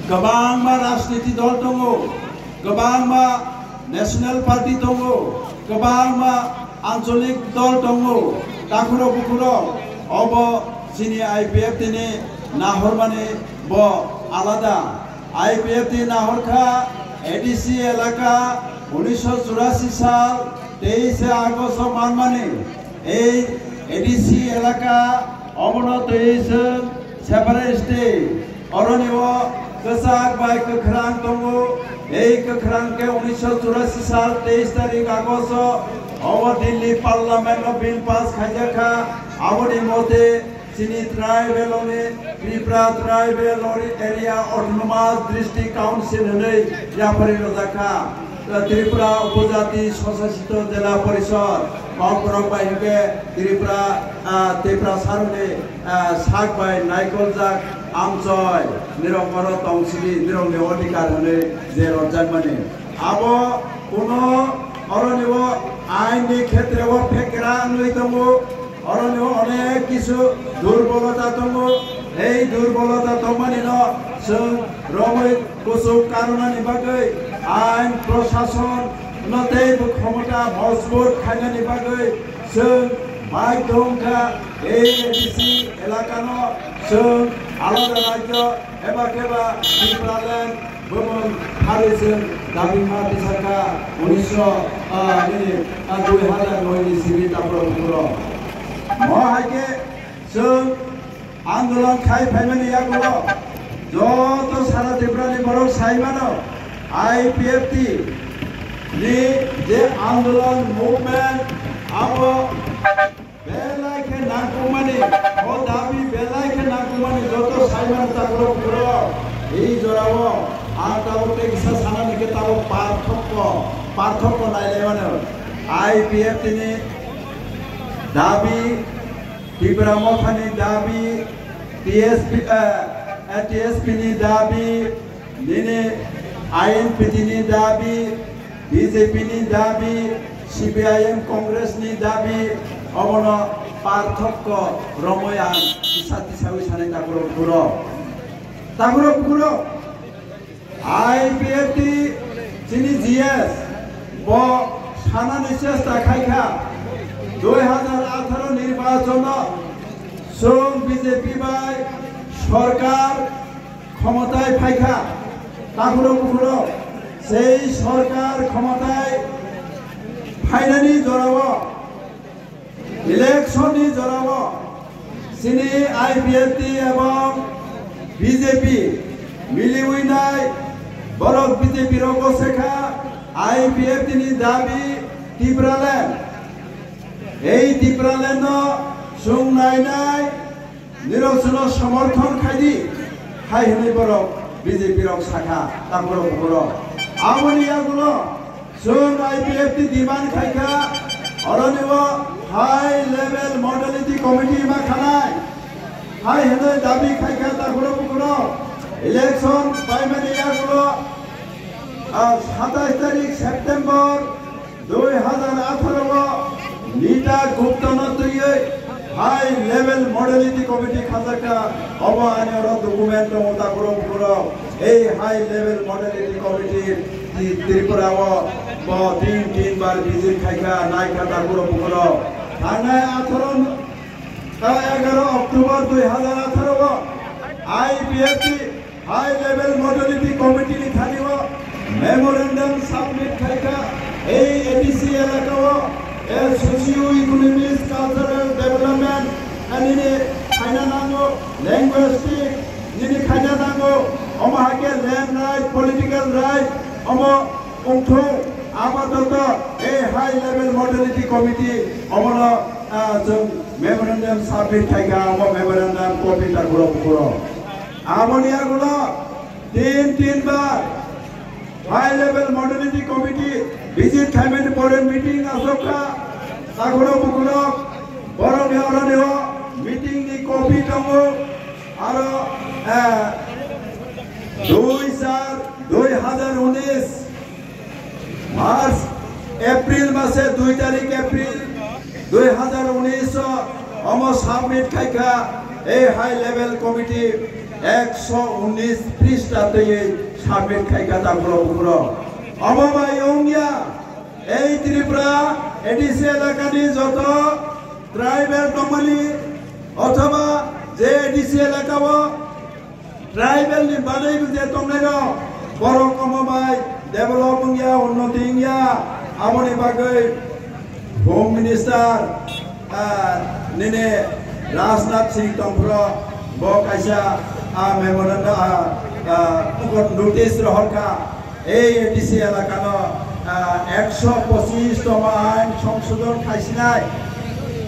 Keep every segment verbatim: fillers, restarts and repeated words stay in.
Kwbangma rajniti dol tongo, kwbangma national party tongo, kwbangma ancholik dol tongo, takhurok bukhurok, obo chini I P F T ni nahormani bo alada. I P F T nahorkha A D C elaka unisho churasi sal teise Agosto manmani. Ei A D C elaka obono twi chwng separate state. Oroni o kwchak bai kwkhrang tongo. Ei kwkhrang khe unisho churasi sal teis tarik Agosto obo Delhi Parliament o bill pass khaijakha. Aboni mote chini tribal oni Tripura Tribal Area Autonomous District Council hwnwi yapharwi rwjakha. Tripura Upojati Swsasito Jela Porishod, kokborok bai hwnkhe Tripura, ah, Tripura saroni, ah, sak bai naikoljak amchoi, nirok oro tongsidi, nirokni odhikar hwnwi je rwjakmani. Abo kuno oroni o ain ni khetre o phekra wngwi tongo. Oroni onek kisu durbolota tongo. Ei durbolota tongmani no chwng romwi kuchuk karwnani bagwi ain proshason no tei bo khomota mojbut khainani bagwi chwng bai tongkha. Ei A D C elaka no chwng alada rajyo Eba keba Tipraland bumung pharwi chwng dabi ma tisakha unisho, ah, nini, ah, dui hazar noi ni simi takhurok bukhurok. Mo hai khe chwng andolon khai phaimani yagulo joto sara Tripura ni borok sai mano I P F T ni je andolon movement abo Belai khe nangkukmani, o dabi belai khe nangkukmani joto saimano takhurok bukhurok. Ei jorao ang tabuk tei kisa sanani khe tabuk parthokko, parthokko nailaimano. I P F T ni dabi, Tipra Mothani dabi, T S P, eh, eh, T S P ni dabi, Nini I N P T ni dabi, B J P ni dabi, C P I M Congress ni dabi, obono parthokko romwi ang kisa tisawi sanai takhurok bukhurok. Takhurok bukhurok, I P F T chini G S bo sanani chesta khaikha, dui hazar atharo nirbachon no chwng B J P bai sorkar khomotai phaikha, takhurok bukhurok sei sorkar khomotai phainani jorao, election ni jorao chini I P F T ebong B J P miliwi nai borok B J P rogo sekha I P F T ni dabi Tipraland. Ei Tipraland no chwng nainai Nirok chwngno somorthon khaidi, hai hwnwi borok B J P rok sakha, takhurok bukhurok. Aboni yagulo chwng I P F T demand khaikha, oroni o high level modality committee ma khanai, hai hwnwi dabi khaikha, takhurok bukhurok. Election paimani yagulo, ah, satais tarik September, Dui hazar atharo o Nita Gupta no twiwi high level modality committee khajak kha, obo ani oro document tongo takhurok bukhurok. Ei high level modality committee Tri-, Tripura o bo tin tin bar visit khaikha, naikha takhurok bukhurok. Thangnai atharo, ah, egaro October dui hazar atharo o I P F T High Level Modality Committee ni thani o memorandum submit khaikha, ei A D C elaka o, eh, socio economic cultural development, eh, nini khaina nango, linguistic nini khaina nango, omo hai khe land right, political right, omo Wngthung, apatot ei high level modality committee omono, ah, chwng memorandum submit khaikha, omo memorandum copy ta guro guro. Aboni yagulo tin tin bar high level modality committee visit khaimani pore meeting asokha, takhurok bukhurok borokni oroni o meeting ni copy tongo. Aro, eh, dui char dui hazar unis March, April mase dui tarik April dui hazar unis o omo submit khaikha ei high level committee Ekso unis phrista twiwi submit khaikha takhurok bukhurok. Omo bai wngya ei Tripura A D C elakani joto tribal tongmani othoba je A D C elakao tribal ni bagwi je tongnairok borok omo bai develop wngya, unnoti wngya, aboni bagwi Home Minister, ah, nini Rajnath Singh tongphro bo kaisa, ah, memorandum, ah, ah, notice rohorkha. Ei A D C elakano, ah, ekso pochish toma ain songsodon khaisinai.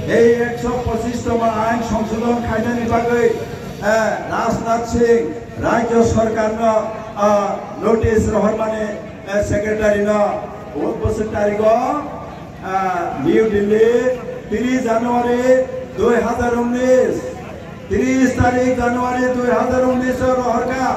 Ei ekso pochish toma ain songsodon khainani bagwi, ah, Rajnath Singh Rajya Sarkarno, ah, notice rohormani, ah, secretary no. O bwswk tarigo, ah, New Delhi, tris January dui hazar unis, tris tarik January dui hazar unis o rohorkha.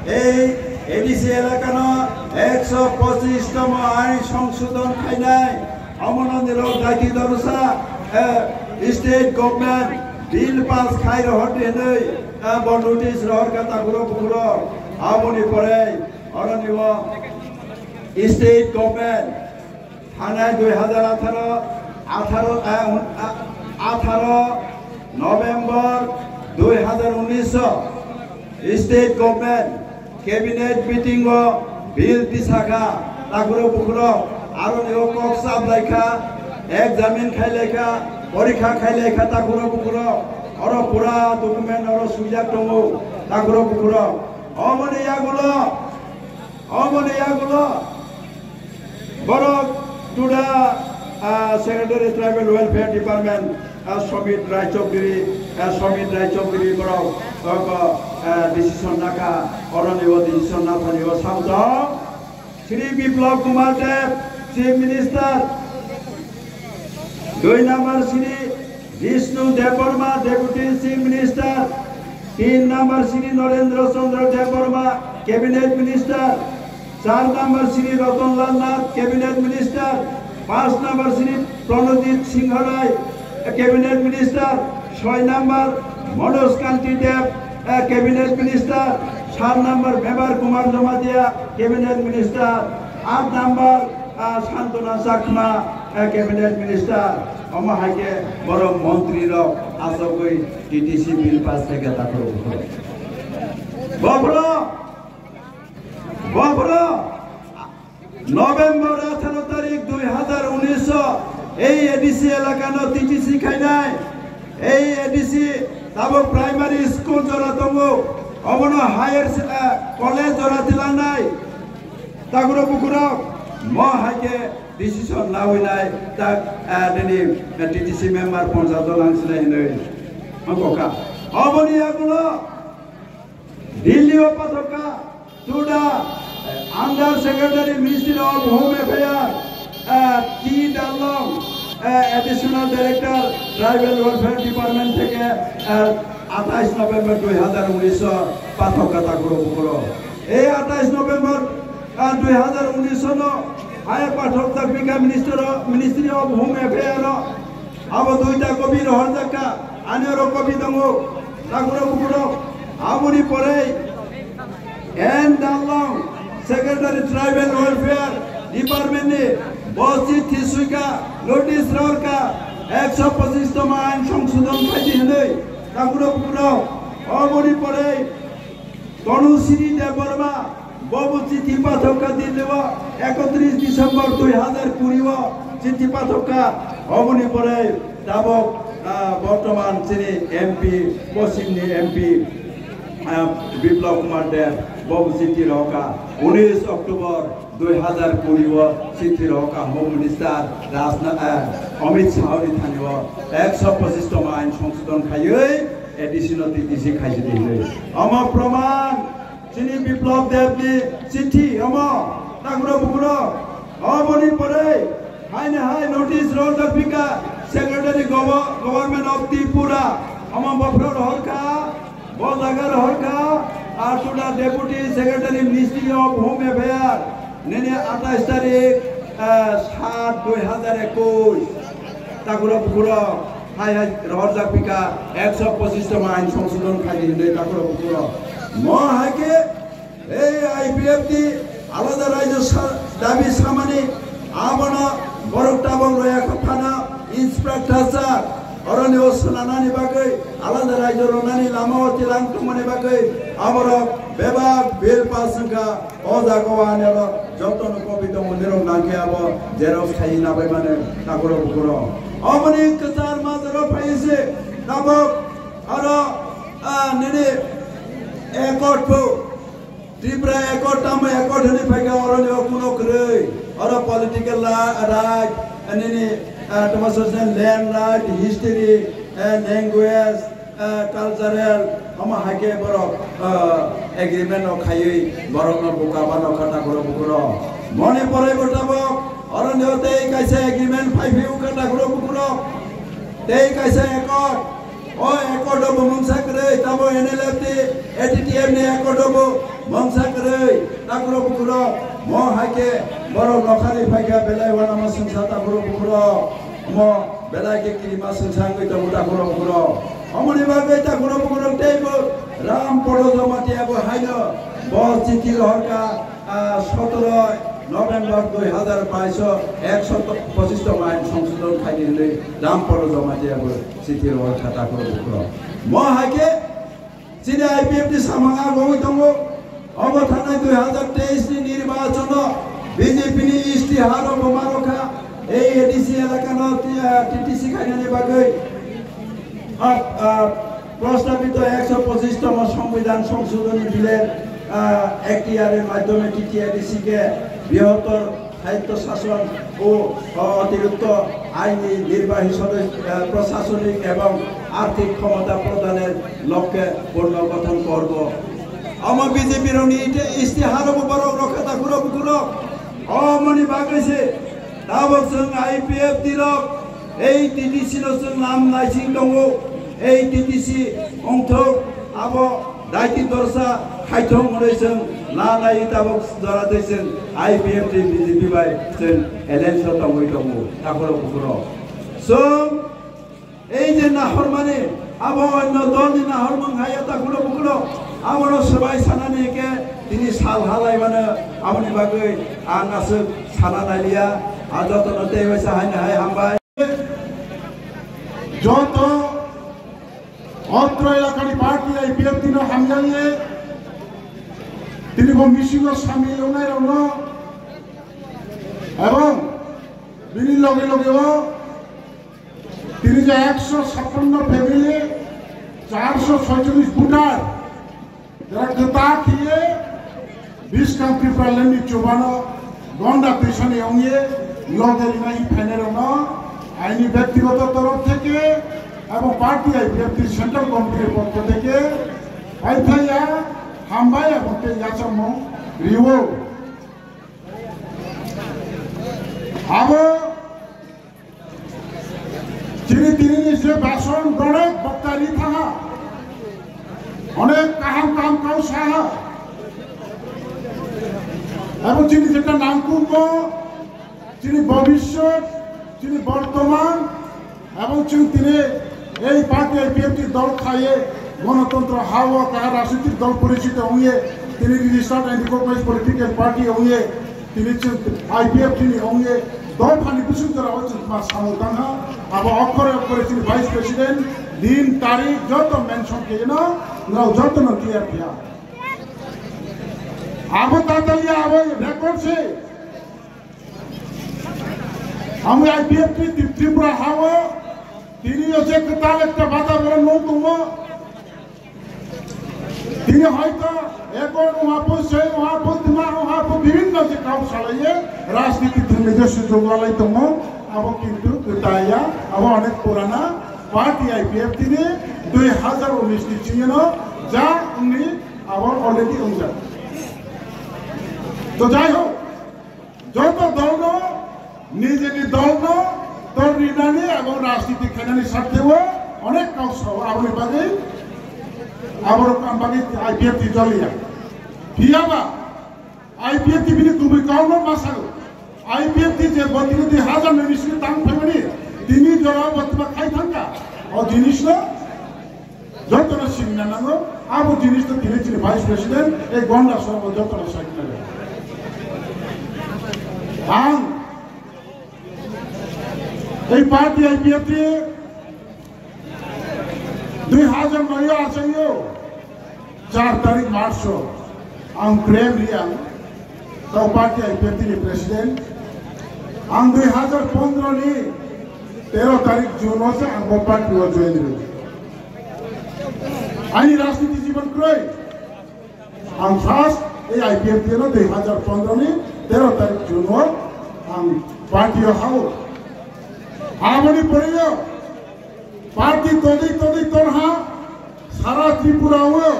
Ei A D C elakano ekso pochish tomo ain songsodon khainai. Omono nirok daiti dorsa, eh, state government bill pass khai rohor di hinwi, eh, bo notice rohorkha takhurok bukhurok. Aboni pore oroni o state government thanai dui hazar atharo, atharo, eh, un-, a-, atharo November dui hazar unis o state government cabinet meeting o bill tisakha, takhurok bukhurok aroni o kok saplaikha, examine khailaikha, porikha khailaikha takhurok bukhurok. Oro pura document oro swijak tongo takhurok bukhurok. Omoni yagulo, omoni yagulo borok toda, ah, Secretary Tribal Welfare Department, ah, Somit Rai Chowdhury, ah, Somit Rai Chowdhury borok, ah, decision nakha, oroni o decision nathani o sao tong Shri Biplab Kumar Deb, Chief Minister, dui number Shri Jishnu Debbarma, Deputy Chief Minister, tin number Shri Narendra Chandra Debbarma, Cabinet Minister, char number Shri Ratan Lal Nath, Cabinet Minister, panch number Shri Pranojit Singh Rai, Cabinet Minister, soi number Manoj Kanti Deb, Cabinet Minister, sat number Mevar Kumar Jamatia, Cabinet Minister, at number, ah, Santana Chakma, eh, Cabinet Minister, omo hai khe borok montri rok achogwi T T C bill pass khaikha takhurok bukhurok. Bophro, bophro, November atharo tarik dui hazar unis o ei A D C elakano T T C khainai, ei A D C tabok primary school jora tongo, obono higher se-, eh, college jora tilangnai. Takhurok bukhurok, mo hai khe decision nawi nai tak, eh, nini, eh, T T C member ponchash jon ang sinai hinwi wngkha. Oboni yagulo Delhi o pathokha, toda, eh, Under Secretary Ministry of Home Affairs, eh, T Darlong, eh, Additional Director Tribal Welfare Department theke, eh, athais November dui hazar unis o pathokha takhurok bukhurok. Ei athais November, ah, dui hazar unis no hai pathok jakpikha Minister o, Ministry of Home Affairs o. Abo duita copy rohorjakha, ani oro copy tongo, takhurok bukhurok. Aboni pore N Darlong, Secretary Tribal Welfare Department ni bo chithi swikha, notice rohorkha, ekso pochish toma ain songsodon khaidi hinwi, takhurok bukhurok. Aboni pore Tanushree Debbarma, bobo chithi pathokha Delhi o, ekotris December dui hazar kuri o chithi pathokha, oboni pore tabok, ah, bortoman chini M P, poschim ni M P, ah, Biplab Kumar Deb, bobo chithi rohorkha, unis October dui hazar kuri o chithi rohorkha Home Minister Rajnath, ah, Amit Shah ni thani o ekso pochish toma ain songsodon khaiwi, A D C no T T C khaisidi hinwi. Omo proman chini Biplab Deb ni chithi omo, takhurok bukhurok. Oboni pore haino hai notice rohorjakpikha Secretary Gover-, Government of Tripura. Omo bophro rohorkha, bo jaga rohorkha, ar toda Deputy Secretary Ministry of Home Affairs. Nini athais tarik, eh, sat dui hazar ekush. Takhurok bukhurok, hai hai rohorjakpikha, ekso pochish toma ain songsodon khaidi hinwi takhurok bukhurok. Mo hai khe ei I P F T alada raijo sa-, dabi samani abono borok tabok loya kha phano infrastructure oroni o swnanani bagwi alada raijo rwnani lama o tilang tongmani bagwi aborok bebak bill pass wngkha. O jaga o ani oro joto no kopi tongo nirok nang khe abo xerox khai na bai mane takuro bukuro. Omoni kwchar majaro phai se tabok aro, ah, nini accord pho Tripura accord tamo accord hwnwi phaikha oroni o kuno kwrwi. Oro political la-, right, nini, ah, tamo social land right, history, eh, language, ah, cultural, omo hai khe borok, ah, agreement no khaiwi borok no buka bano kha takuro bukuro. Moni poroi bo tabok oroni o tei kaisa agreement phai phai wngkha takuro bukuro. Tei kaisa accord. O accord o bo mungsa kwrwi, tamo N L F T, A T T F ni accord o bo mungsa kwrwi, takuro bukuro, mo hai khe borok nokhani phaikha belai wanama sungsa takuro bukuro, mo belai khe kirima sungsa wngwi tongo takuro bukuro. Omoni bagwi takuro bukuro tei bo Ram Podo Jamatia bo haino bo chithi rohorkha, ah, sotoro November dui hazar bais o ekso pochish tong ain songsodhon khaini hwnwi Ram Podo Jamatia bo chithi rohorkha takuro bukuro. Mo hai khe chini I P F T samung agogwi tongo. Obo thangnai dui hazar teis ni nirbachon o B J P ni S T haro bo ma rokha. Ei A D C elaka no T T C khainani bagwi, ah, ah, prostabito ekso pochish tomo Sombidhan Songsodhoni Bill er, ah, Ekhtiar er madhyome T T A D C ke brihottor স্বায়ত্তশাসন ও অতিরিক্ত আইনি, নির্বাহী সদস্য, আহ, প্রশাসনিক এবং আর্থিক ক্ষমতা প্রদানের লক্ষ্যে পুনর্গঠন করব। Omo B J P rokni ite istiharo bo borok rokha takuro bukuro. Omoni bagwi se tabok chwng I P F T rok ei T T C no chwng nam naising tongo. Ei T T C wngthok abo Daiti dorsa khaithok hwnwi chwng na nai tabok jora tei chwng I P F T B J P bai chwng alliance o tongwi tongo takuro bukuro. Chwng ei je nahormani abo onno dolni nahormung hai ya takuro bukuro abono swbai sanani khe tini sal halai mano aboni bagwi ang aswk sana nai liya. A jotono tei waisa haino hai hambai. Joto Otro elakani party I P F T no hamjani, tini bo misingo samil wngnai rokno, ebong bini loge loge o tini je ekso chappanno family, charso soicholish voter, jara kwta khiye, Biskang Tipraland ni chubano gonda twisani wngye loge rinai phainai rokno aini bektigoto torof theke abo party I P F T central committee ni pokho theke phaithaiya hambai abo tei yachakmung riwo. Abo Chini tini ni je bason onek bokta ri thaha, onek kaham kaham kau saha. Ebong chini jeta nangkukgo, chini bobishyot, chini bortoman, ebong chini tini ei party I P F T dol khaye, gonotontro ha o kaha rajnitik dol porichito ongye, tini registered and recognized political party ongye, Tini chwng I P F T ni ongye dophani bising jora o chwng ma samung tangha, abo okhore okhore chini Vice President, din, tarik joto mention khe no, nrao joto no clear phiya. Abo tataliya abo record se. Amo I P F T Tri-, Tripura ha o, tini o je kwtal ekta bataboron no tongo, Tini hoito ekor wngha pho, sei wngha pho, twma wngha pho, bibhinno je kok salaiye rajniti thwngwi je sujok lalai tongo, abo kintu kwtaiya, abo onek purana party I P F T ni dui hazar unis ni chini no ja wngni abo already wngjak. To jai hok, Joto dolno, nijini dolno, dol rinani abo rajniti khainani sarteo onek kok sao, aboni bagwi, aborok ang bagwi I P F T doliya. Phiyaba I P F T bini kubui kokno ma sao. I P F T je botini dui hazar ni bisini tang phaimani, tini jora botma khai thangkha. O jinisno Jotono sinna nango, abo jinis to tini chini Vice President, ei gonda sabo jotono sakna nango. Ang ei party I P F T dui hajar noi o achaio, char tarik March o ang Prem Riang, tau party I P F T ni President. Ang dui hajar pondro ni tero tarik June o se ang bo party o join ri. Ani rajniti jibon kroi. Ang first ei I P F T no dui hajar pondro ni tero tarik June o ang party o hao. Aboni pore o party todui todui torha sara Tripura o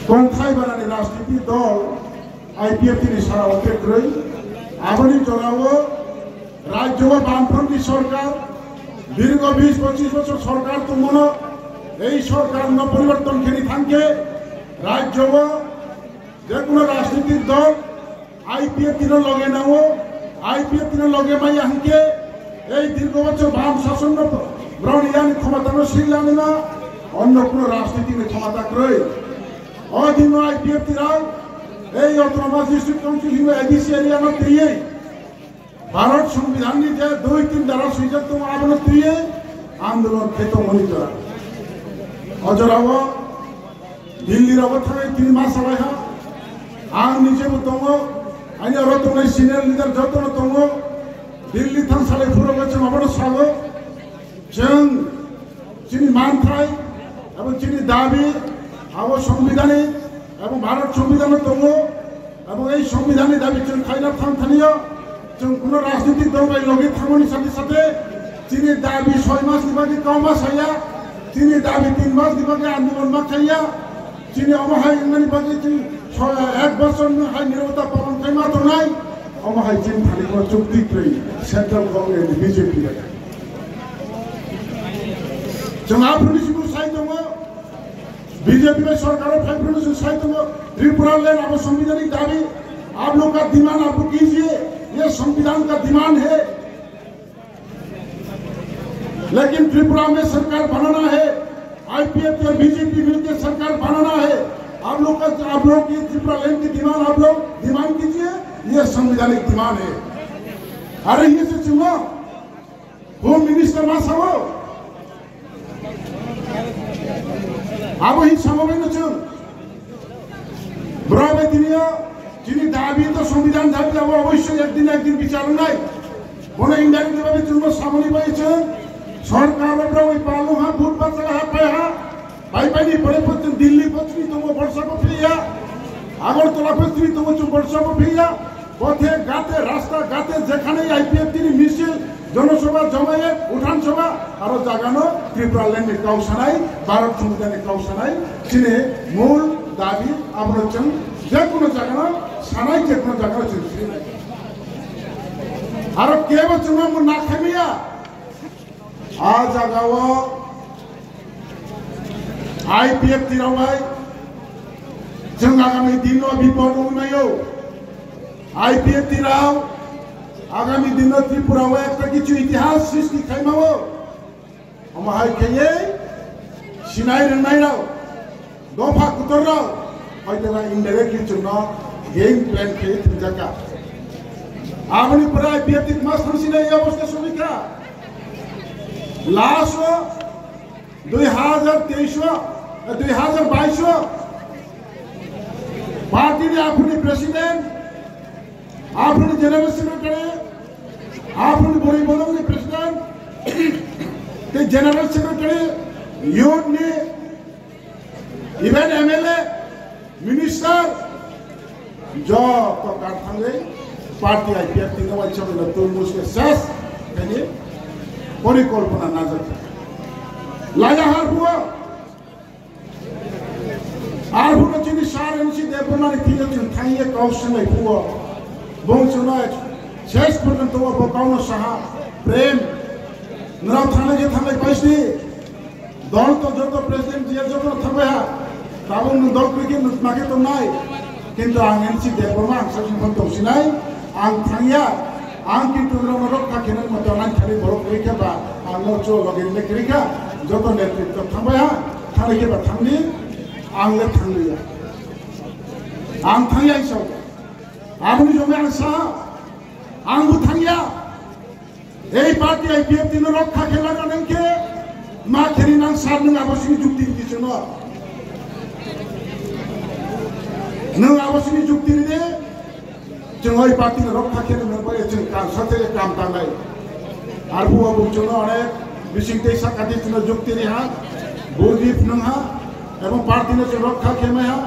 tongthai barani rajniti dol I P F T ni sara o kwrwi. Aboni jora o rajyo o Bamfront ni sorkar, dirgo bis pochis bochor sorkar tongmano, ei sorkar no poriborton kheni thangkhe rajyo o je kono rajnitik dol I P F T no loge nango, I P F T no loge maya hwnkhe ei dirgo bochor bam sason no boroni yani khomata no swi lani na, onno kono rajnitik ni khomata kwrwi. O dino I P F T rok ei Autonomous District Council hinwi A D C area no twiwi Bharat Songbidan ni je dui tin dara swijak tongo, abono twiwi andolon khe tongmani jora. O jorao Delhi rogo thangwi tini ma salai ha. Ang nijebo tongo, ani oro tongnai senior leader jotono tongo. Delhi thang salai phuru chwng abono sago. Chwng chini manthai abo chini dabi abo Songbidanik abo Bharat Songbidan o tongo. Abo ei Songbidan ni dabi chwng khaina thang thani o chwng kuno rajnitik dol bai logi thangmani sate sate chini dabi soi mas ni bagwi kauma saya, chini dabi tin mas ni bagwi andolon ma khaiya. Chini omo hai wngmani bagwi chwng so-, ek bosor no hai nirota palon khaima tongnai. Omo hai chini thani ko chukti kwrwi central government ni B J P bai. Chwng aphuru ni sibu sai tongo, B J P bai sorkar o phai phuru chwng sai tongo, Tripura land abo संवैधानिक दाबी, आप लोग का डिमांड आपको कीजिए, ये संविधान का डिमांड है। लेकिन त्रिपुरा में सरकार बनाना है, आईपीएफ और बीजेपी मिलकर सरकार बनाना है। आप लोग का, आप लोग की त्रिपुरा लैंड की डिमांड आप लोग डिमांड कीजिए, ये संवैधानिक डिमांड है। अरे ये से चुनो, होम मिनिस्टर मा साबो, abo hi samo bai no chwng. Bwrwi bai tini o chini dabi to songbidhan dabi abo obossoi ekdin ekdin bichar wngnai. Bono indirect bhabe chwngno samani bai chwng sorkar o bwrwi palu ha vote bacha ha pai ha. Pai pai ni pore pore chwng Delhi pore chwng tongo borsa bo phiya. Agartala pore chwng tongo chwng borsa bo phiya. পথে ঘাটে রাস্তা ঘাটে যেখানে আইপিএফটি র মিছিল, জনসভা, জমায়েত, উঠান সভা, আরো জাগানো ত্রিপুরা ল্যান্ড র কাউ সানাই, ভারত সংবিধান র কাউ সানাই, চিনে মূল দাবি আমরা চং যে কোনো জাগানো সানাই, যে কোনো জাগানো চিনে। আরো কেবল চুনাম না খেমিয়া, A jagao I P F T rok bai chwng agami dino bipod wngnaio. I P F T rok agami dino Tripura o ekta kichu itihas srishti khaimao. Omo hai khaiye sinai rwngnai rok. Dopha kutor rok, hoito ba indirectly chwngno game plan khe thwngjak kha. Aboni pore I P F T mas thangsinai ei obostha sogwi kha. Last o dui hazar teis o, eh, dui hazar bais o party ni aphurni president, aphurni general secretary, aphurni bwrwi bolongni president, tei general secretary, youth ni Even M L A, minister, joto kar thangwi party I P F T no waisa bai no turmus khe ses khaini porikolpona najak. Laya har huo, ar huo chini sir N C Debbarma ni thik chwng thangye kau swnglai huo. Bong chwngno ses porjonto bo kau no saha, Prem, nrao thanglai khe thanglai paisdi. Dol to joto president je joto thangbai ha. Tabuk nwng dol kwrwi khe nwng ma khe tongnai. Kintu ang N C Debbarma ang sakni phone tongsinai. Ang thangya. Ang kintu nwng rok kha khe nwng ma tongnai thani borok kwrwi khe ba ang no cho loge le kwrwi kha. Joto netritw thangbai ha, thangwi khe ba thangdi, ang le thangliya. Ang thangya iso. Aboni jome ang sa, ang bo thangya. Ei party I P F T no rokha khe lana nang khe, ma kheni nang sar nang abo sini jukti ridi chwngno. Nang abo sini jukti ridi. Chwng oi party no rokha khe nang bai chwng kam sa thele kam tangnai. Arphuh bo chwngno onek bising tei sakati chwngno jukti ri ha, bujip nang ha, ebong party no chwng rokha khe mai ha,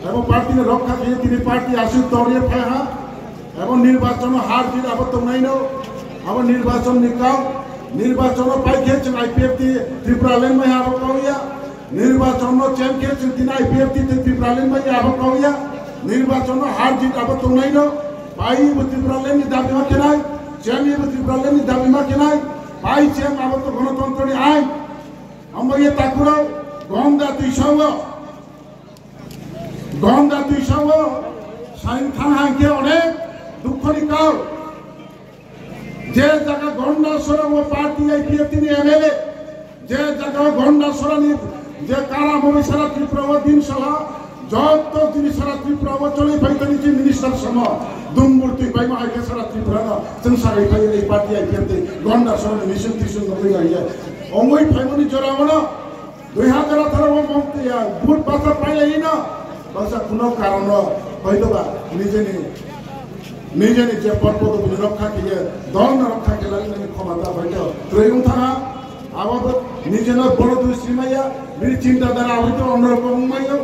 ebong party no rokha khe tini party aswk tor ye phai ha, ebong nirbachon no har jit abo tongnai no, abo nirbachon ni kau, nirbachon no pai khe chwng I P F T Tripura len mai ha abo kau ya. Nirbachon no chem khe chwng tini I P F T tei Tipraland bai abo kau ya. Nirbachon no har jit abo tongnai no. Pai bo Tipraland ni dabi ma khenai, chem bo Tipraland ni dabi ma khenai. Pai chem abo to gonotontro ni ain. Amo ye takuro, gom da twi sawo. Gom da twi sawo. Sain thang hai khe onek dukho ni kau. Je jaga Gondasora o party I P F T ni M L A, je jaga Gondasora ni je kara mori sara Tripura o din sala, joto jini sara Tripura o choli phai tani je minister samo, dumbur twi bai ma hai khe sara Tripura no, chwng sagai phai ei party I P F T Gondasora ni mission tison no bai ya. Ongoi phai mani jora o no, Dui hazar atharo o mong ya, vote basa pailai no, basa kuno karon no, hoito ba, nijeni, nijeni je pod podobini rokha khe, dol no rokha khe lai nani khomata hoito, twrwi wng thangha, abo bo nijeno boro dui simaya, bini chinta dhara hoito onno rokom wng mayo,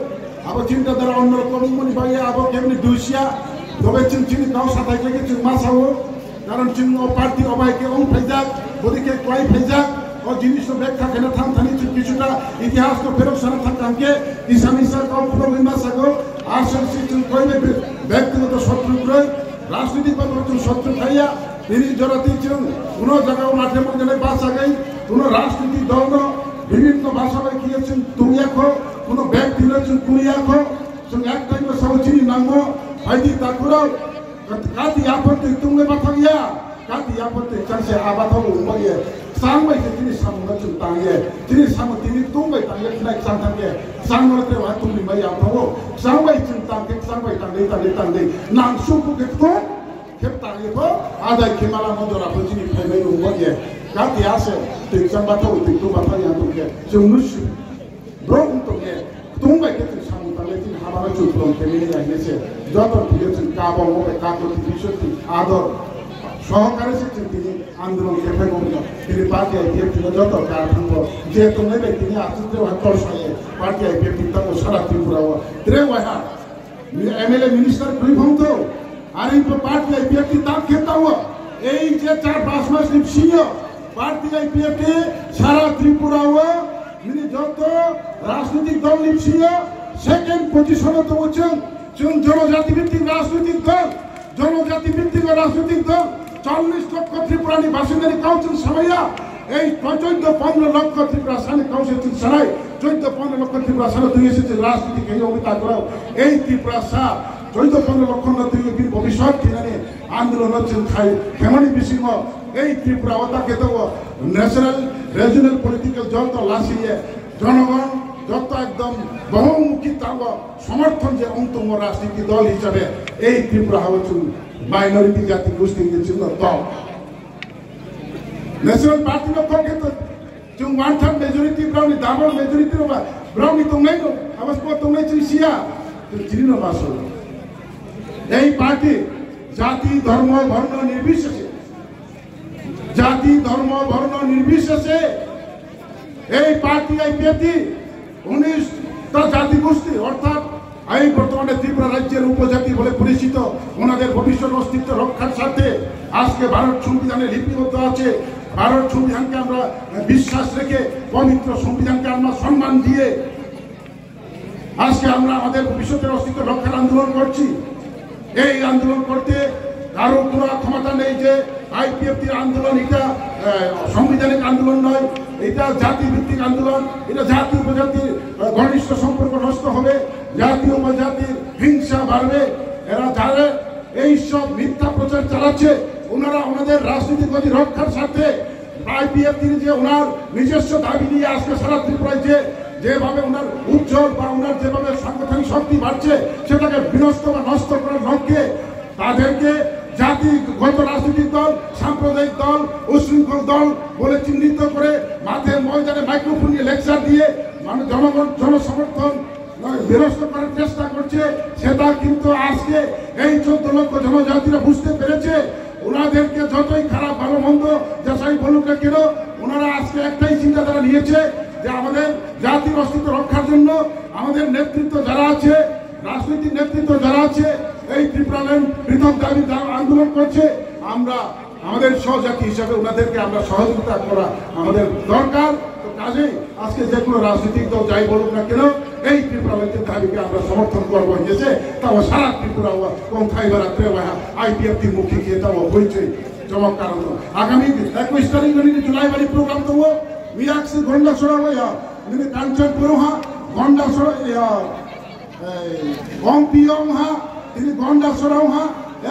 abo chinta dhara onno rokom wng mani bagwi abo kebini dui siya, tobe chwng chini kau sathai khe chwng ma sao, Karon chwng o party o bai khe wng phaijak, bodi khe kwlai phaijak, o jinis no bekha kheno thang thani chwng kisuta itihas no pherok sana thang thang khe kisa misa kok phunugwi ma sago, aswk si chwng koi bai be-, bektigoto sotru kwrwi, rajnitik bhabe chwng sotru khaiya, tini jora twi chwng kuno jaga o mathe mongjanai bachagwi, kuno rajnitik dol no bibhinno bhasha bai khiye chwng tungya kho, kuno bekti no chwng kuniya kho, chwng ek time no sao chini nangmo, phaidi takhurok, Kati yaphan twi tung le bathang ya, kati yaphan twi chang se aba thago wngma ye, chang bai khe chini samung no chwng tang ye, chini samung tini tung bai tang ye, khnai chang thang ye, chang no tre wa tung ni mai ya thago, chang bai chwng tang khe, chang bai tang dei, tang dei, tang dei, nang suk khe tung khe tang ye tho, adai khe mala mo jora pho chini phai bai wngma ye, kati ase twi chang ba thago, twi tung bathang ya tung khe, chwng no si. Borok wng tong khe, tung bai khe chwng samung tanglai chini habano chwng phurom khe mili lai hinwi se joto thwiyo chwng kabong bo bai kak rwtwi biswk chwng ador sohokare se chwng tini andolon khe phai bo wngkha. Tini party I P F T no joto kar thang bo je tongnai bai tini achuk je wahai tor saye party I P F T tamo sara Tripura o tre waiha. M L A minister kwrwi phang tong. Ani bo party I P F T tak khe tao. Ei je char pas mas ni bisingo party I P F T sara Tripura o nini joto rajnitik dol ni bisingo second position o tongo chwng. Chwng jonojati bhittik rajnitik dol, jonojati bhittik rajnitik dol. Challis lokho Tripura ni basinda ni kau chwng samaya. Ei chouddo pondro lokho Tripura sani kau se chwng sanai. Chouddo pondro lokho Tripura sano twi se chwng rajniti khe yong ta kwrao. Ei Tripura sa chouddo pondro lokho no twi bini bobiswt khinani andolon no chwng khai khemani bisingo ei Tripura o ta khe to national regional political dol to lasiye jonogon joto ekdom bohumukhi tango somorthon je ong tongo rajniti dol hisabe ei Tripura hao chwng minority jati gosti ni chwngno dol. National Party no kok khe to chwng one third majority, borokni double majority rok ba, borokni tongnai no, abo sbo tongnai chwng siya, chwng chini no maso. Ei party jati, dhormo, borno nirbisheshe, jati, dhormo, borno nirbisheshe, এই party IPFT উনিশটা জাতিগোষ্ঠী অর্থাৎ এই বর্তমানে ত্রিপুরা রাজ্যের উপজাতি বলে পরিচিত, ওনাদের ভবিষ্যৎ অস্তিত্ব রক্ষার স্বার্থে আজকে ভারত সংবিধানে লিপিবদ্ধ আছে। ভারত সংবিধানকে আমরা বিশ্বাস রেখে, পবিত্র সংবিধানকে আমরা সম্মান দিয়ে আজকে আমরা আমাদের ভবিষ্যতের অস্তিত্ব রক্ষার আন্দোলন করছি। এই আন্দোলন করতে কারো কোনো ক্ষমতা নেই যে আইপিএফটির আন্দোলন এটা, আহ, সাংবিধানিক আন্দোলন নয়, এটা জাতিভিত্তিক আন্দোলন, এটা জাতি উপজাতির, আহ, ঘনিষ্ঠ সম্পর্ক নষ্ট হবে, জাতি উপজাতির হিংসা বাড়বে। এরা যারা এই সব মিথ্যা প্রচার চালাচ্ছে, ওনারা ওনাদের রাজনৈতিক গদি রক্ষার স্বার্থে আইপিএফটির যে ওনার নিজস্ব দাবি নিয়ে আজকে সারা ত্রিপুরায় যে, যেভাবে ওনার উজ্জ্বল বা ওনার যেভাবে সাংগঠনিক শক্তি বাড়ছে, সেটাকে বিনষ্ট বা নষ্ট করার লক্ষ্যে তাদেরকে জাতিগত রাজনৈতিক দল, সাম্প্রদায়িক দল, উশৃঙ্খল দল বলে চিহ্নিত করে মাঠে ময়দানে মাইক্রোফোন নিয়ে লেকচার দিয়ে মানে জনগণ, জনসমর্থন বিনষ্ট করার চেষ্টা করছে, সেটা কিন্তু আজকে এই চোদ্দ লক্ষ জনজাতিরা বুঝতে পেরেছে। ওনাদেরকে যতই খারাপ ভালো মন্দ যাচাই বলুক না কেন, ওনারা আজকে একটাই চিন্তাধারা নিয়েছে যে আমাদের জাতির অস্তিত্ব রক্ষার জন্য আমাদের নেতৃত্ব যারা আছে, রাজনৈতিক নেতৃত্ব যারা আছে, এই ত্রিপুরাল্যান্ড পৃথক দাবি যা আন্দোলন করছে, আমরা আমাদের সহযাত্রী হিসাবে ওনাদেরকে আমরা সহযোগিতা করা আমাদের দরকার। তো কাজেই আজকে যে কোনো রাজনৈতিক দল যাই বলুক না কেন, এই ত্রিপুরাল্যান্ডের দাবিকে আমরা সমর্থন করবো। Hingke se tamo sara Tripura o kongthai bara tre waha IPFT mukhi khe tamo hoichoi joma karon. Agami ekush tarik nini Julai bari program tongo. Miyak se Gondasora waya, nini Kanchanpur ha, Gondasora ya, Ei, Gongpiyong ha, tini Gondasora ha,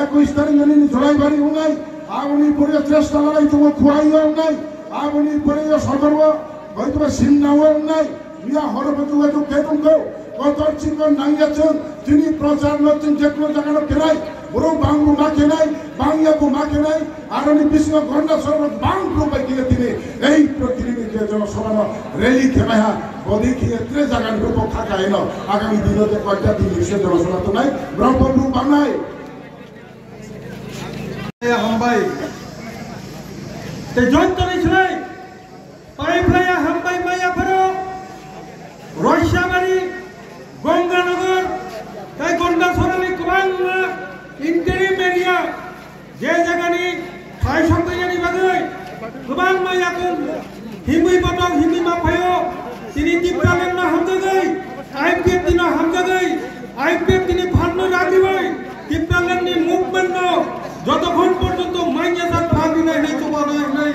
ekush tarik nini Julai bari wngnai, aboni pore Chestalai tongo Khowai wngnai, aboni pore Sodor o, hoitoba Simna wngnai, miya horo bo jogajog khe tongkho, kotor chikon nangya chwng, tini prochar no chwng jekno jaga no khenai, borok bangbo ma khenai, bangya bo ma khenai, Aroni bisingo Gondasora bang brum bai khe tini ei protinidhi je jonosabha no rally khe bai ha, bodi khe tre jaga ni bupok kha kha eno agami dino je koita din ni se jonosabha tongnai, brum brum bang nai. Ya hambai. Te join to ni sinai. Pai phlaiya hambai maya pharo, Roisabari, Gonganagar, tai Gondasorani kwbangma interim area, je jagani thai sokbainani bagwi kwbangma yakung himwi botong himwi ma phaio, tini Tipralandno hamjagwi, IPFTno hamjagwi, IPFTni phalno ragwi bai, Tipralandni movementno jotokhon porjonto manya sak phalni nai hinwi chubanai hinwi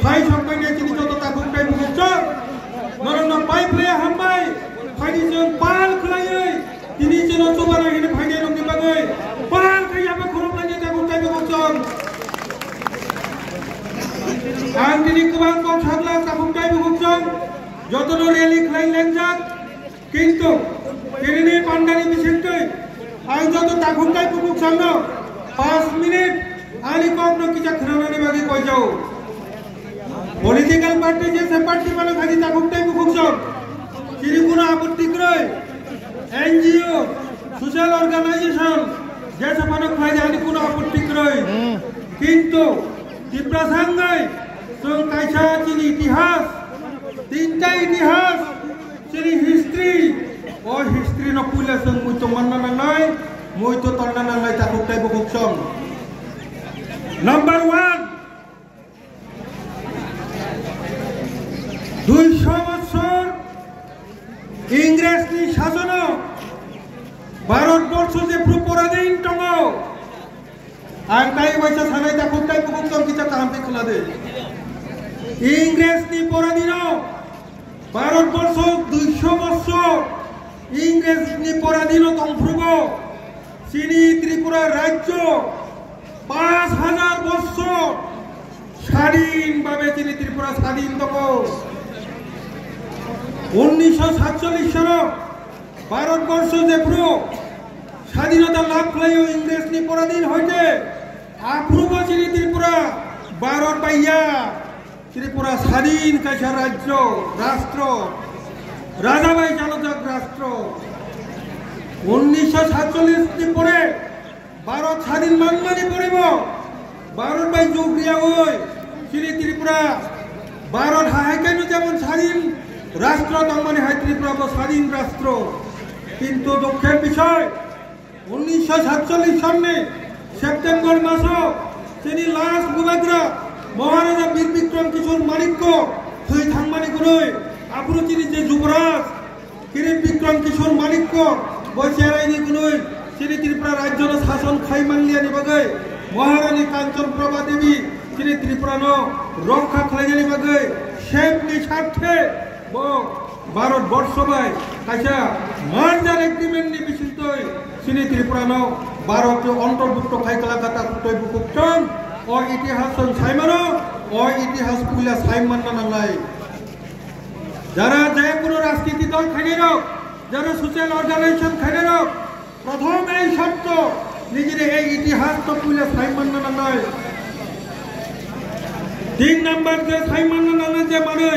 phai sokbainai tini joto takhuk tai bukhuk chwng. Norokno pai phlaiya hambai, phaini chwng pal khlaiwi tini chwngno chubanai hinwi phainai rokni bagwi pal khai yaba khoroknani takhuk tai bukhuk chwng. Ang tini kwbang kok sakla takhuk tai bukhuk chwng, jotono rally khlai lengjak. Kintu, tinini pandani bisingtwi ang joto takhuk tai bukhuk chwngno panch minute ani kokno kisa khwnanani bagwi koijao. Political party jesa party mano khaji takhuk tai bukhuk chwng. Chini kuno apotti kwrwi. NGO, social organization, jesa phano khlaidi ani kuno apotti kwrwi. Kintu, Tiprasa wngnai, chwng kaisa chini itihas, tinta itihas, chini history, o history no puila chwng muito manna nangnai, muito tonna nangnai takhuk tai bukhuk chwng. Number one, duisho bochor Ingresni sasono Bharat borsho jephru poradhin tongo, ang tai waisa sanai takhuk tai bukhuk chwng kisa kaham khe khwna di. Ingresni poradhino Bharat borsho duisho borsho Ingresni poradhino tongphrugo chini Tripura rajyo panch hajar borsho sadhin bhabe chini Tripura sadhin tongo. Unnisho satchollish sono Bharat borsho jephru sadhinota labh khlaio Ingresni poradhin hoite, aphrubo chini Tripura Bharat baiya, Tripura sadhin kaisa rajyo, rastro, raja bai chalojak rastro. Unnisho satchollish ni pore Bharat sadhin manmani porebo, Bharat bai jug riyawi chini Tripura, Bharat hai kaino jemon sadhin rastro tongmani hai Tripura bo sadhin rastro. Kintu dukher bishoy, unnisho satchollish sonni September maso chini last Bubagra Maharaja Bir Bikram Kishore Manikya thwi thangmani gunwi aphuru chini je Jubraj Kirit Bikram Kishore Manikya bo cheraini gunwi chini Tripura rajyono sason khai manliyani bagwi Maharani Kanchan Prabha Devi chini Tripurano rokha khlainani bagwi sepni sarthe bo Bharat borsho bai kaisa merger agreement ni bisingtwi chini Tripurano Bharat ni ontorbhukto khai khlaka takhuk tai bukhuk chwng o itihas chwng saimano. O itihas puila sai manna nangnai. Jara je kono rajniti dol khainai rok, jara social organization khainai rok, prothom ei sotto nijini ei itihas to puila sai manna nangnai. Tin number je sai manna nangnai je manwi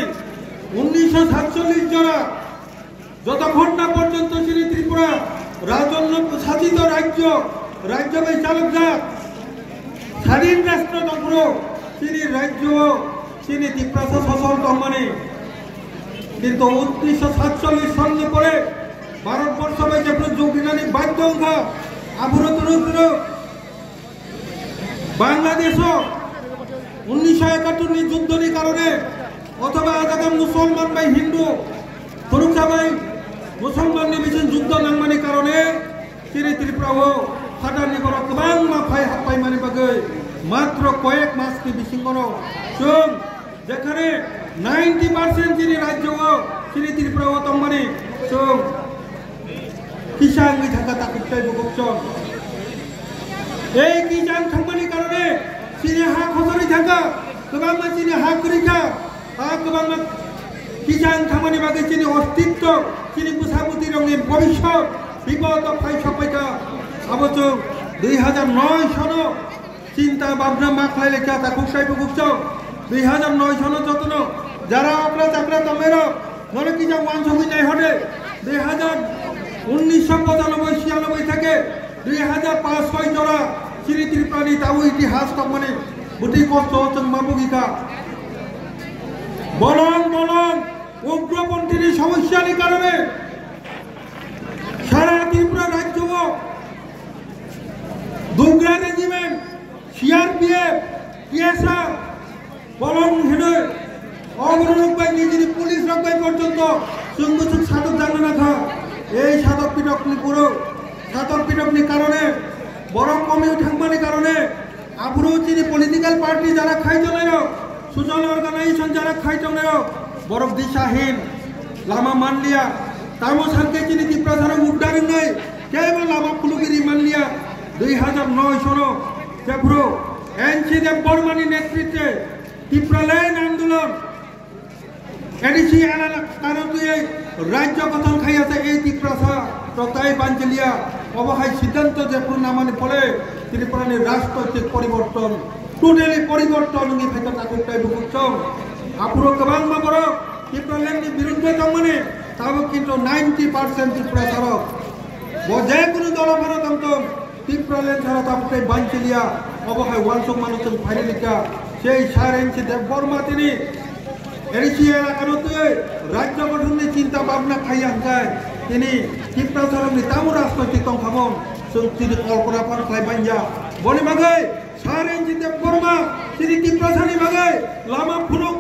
unnisho satchollish jora jotokhon na porjonto chini Tripura rajonno sachito rajyo, rajyo bai chalokjak, sadhin rashtra tongphuru chini rajyo chini Tiprasa sosol tongmani. Kintu unnisho satchollish sonni pore Bharat borsho bai jephru jug dinani badhyo wngkha, aphuru tunu tunu Bangladesh o unnisho ekattor ni juddho ni karone othoba a jaga Musolman bai Hindu, phuruksa bai Musolman ni bising juddho nangmani karone chini Tripura o phatar ni borok kwbangma phai happai mani bagwi matro koyek mas ni bisingo no chwng Jekhane ninety percent chini rajyo o, chini Tripura o tongmani chwng kisa wngwi thangkha takhuk tei bukhuk chwng. Ei kisa wng thangmani karone chini ha khosonwi thangkha, kwbangma chini ha kwrwi kha, ha kwbangma kisa wng thangmani bagwi chini ostitto, chini bwsa bwtwi rokni bhobishyot bipod o phai sokpai kha. Abo chwng dui hajar noi sono Chinta babna ma khlai lekha takhuk sai bukhuk chwng. Dui hajar noi sono jotono jara okra chakra tongnairok nono kisa uansugwi nai hode. Dui hajar unnisho pochanoboi chiyanoboi theke dui hajar paanch soi jora chini Tripurani tabuk itihas tongmani bwtwi kosto chwng ma bugikha. Bolong bolong ugroponthini somosyani karone sara Tripura rajyo o Dogra regiment, C R P F, T S R, bolong hinwi oborok bai nijini police rok bai porjonto chwng bwswk satok jagna nakha. Ei satok pitokni puro, satok pitokni karone borok komiwi thangmani karone aphuru chini political party jara khai tongnai rok, social organization jara khai tongnai rok, borok disahin lama manliya. Tamo sankhe chini Tiprasa rok uddar wngnai kebo lama phulugwi ri manliya. Dui hajar noi sono jephru N C Debbarma ni netritwe Tipraland Andolon A D C elakano twiwi rajyo gothon khaiya se ei Tiprasa rok tai banchiliya. Obo hai siddhanto jephru namani phole Tripurani rajnoitik poriborton totally poriborton wngwi phaikha takhuk tai bukhuk chwng. Aphuru kwbangma borok Tipraland ni biruddhe tongmani tabuk kintu ninety percent Tiprasa rok bo je kunu dolo phano tongtong Tipraland sara tabuk tai banchiliya, obo hai uansuk mano chwng phairi likha. Sei Sir N C Debbarma tini A D C elakano twiwi rajyo gothonni chinta bhabna khaiya hwnkhe tini Tiprasa rokni tamo rajnoitik tongkhamung chwng tini kolpona phan khlai manya. Boni bagwi Sir N C Debbarma chini Tiprasani bagwi lama phunuk